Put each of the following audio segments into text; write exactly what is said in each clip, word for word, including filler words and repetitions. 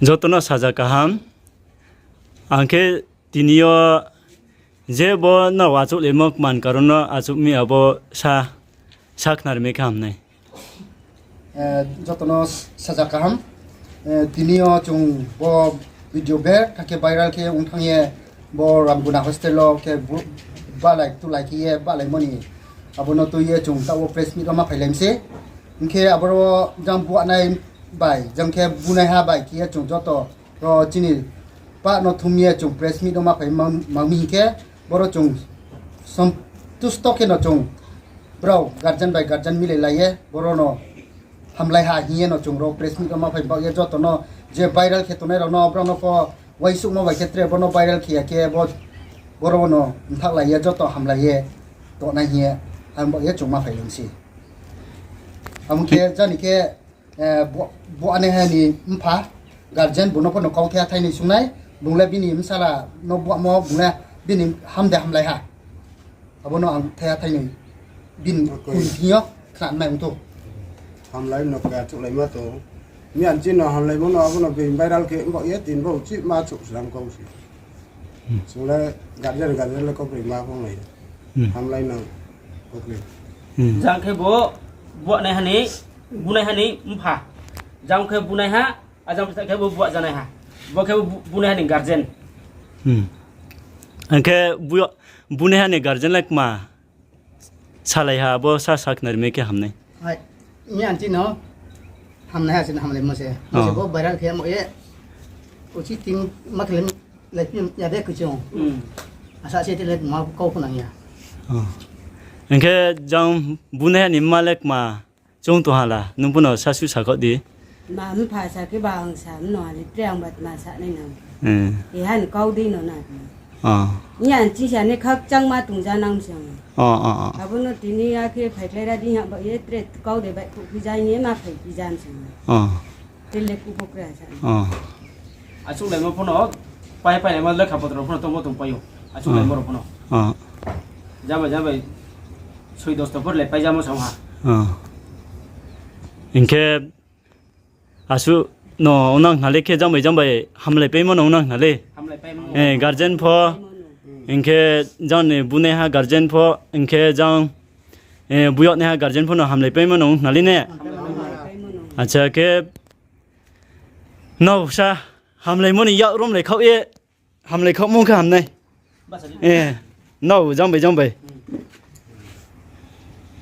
Joto no saja kaham. Ang khe tini yo je bo no achouhlaimo kman karon no achouh mi abo sa, sa khnari mi khe ham nai. Eh, joto no saja kaham. Eh, tini yo chung bo video ber kha khe viral khe ong thanng ye bo Ramguna hostel wo khe bu-, balai tulai khe ye balaimo ni abo no tui ye chung taoh wo press meet wo ma phailai mi se. Hing khe aboro jang buahnai bai, jang khe bunaiha bai khe ye chung joto ro chini pah no thum ye chung press meet wo ma phai mang, mang mi hing khe, boro chung santusto khe no chung brao guardian bai guardian milai lai ye, boro no hamlai ha hing ye no chung ro press meet wo ma phai baoh ye joto no je viral khe tongnai rao no brao no pho uaisuhmo bai khe tre bo no viral khe ya khe bo, boro no mthaohlai ye joto hamlai ye tongnai hing ye, ang baoh ye chung ma phai lang se. Abo khe jani khe, eh, bo, buahnaiha ni mpha, guardian bung no pho no kau thaiha thainoi sungnai, bung le bini bsala no buahmo bung le bini ham de hamlai ha. Abo no ang thaiha thainoi bini kung thing yo khna nai ong thou. Hamlai no kaya chuhlaima tong. Miyan chini no hamlaimo no abo no being viral khe baoh ye tini bo uchih ma chuh slam kau se. Chung le guardian guardian le kau broi ma phonglai. Hamlai no kau broi. Jang khe bo buahnaiha ni, bunaiha ni mpha. Jang khe bunaiha, ajang khe bo buah janaiha. Bo khe bo bu-, bunaiha ni guardian. Ang khe bu-, bunaiha ni guardian le kma salai ha, abo sa sakhnari mi khe ham nai. Miyan chini no hamnaiha se hamlaimo se. Mo se bo viral khe mo ye. Uchih ting ma khe le lai phi ya de kuchung. Asa se te le ma kau pho nang ya. Hing khe jang bunaiha ni mma le kma chung tong ha la, nung pho no sasu sakhaoh di. Ma mpha sa khe ba ang sa mno ha le tre ang ba tma sa nai nang. Keha ni kau dei no na. Miyan chini sa ni khakchangma tongja nang se ang. Abo no tini ya khe phaikhlai ra di hing ya baoh ye tre kau de baihkhouh phi ja hing ye ma phai phi ja se ang. Tre le kubo kra sa. Achouhlaimo pho no, pai pailaimo lekha potro pho no tongmo tongpai ou. Achouhlaimo rao pho no. Jambai jambai soi dosto pho le paijamo sa ha. Hing khe asuh no ongnang khna le khe jang bai jang bai hamlaipaimo no ongnang khna le. Guardian pho, hing khe jang ni bunaiha guardian pho, hing khe jang, eh, buyagnaiha guardian pho no hamlaipaimo no ong khna le ne. Acha khe, nrao sa hamlaimo ni yak romlai khaoh ye, hamlai khaohmo khe ham nai. Nrao jang bai jang bai.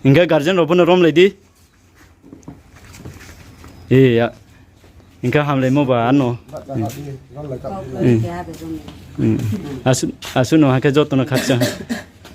Hing khe guardian rao pho no romlai di. Hing khe hamlaimo ba ano. Asuh, asuh no ha khe joto no khakchang.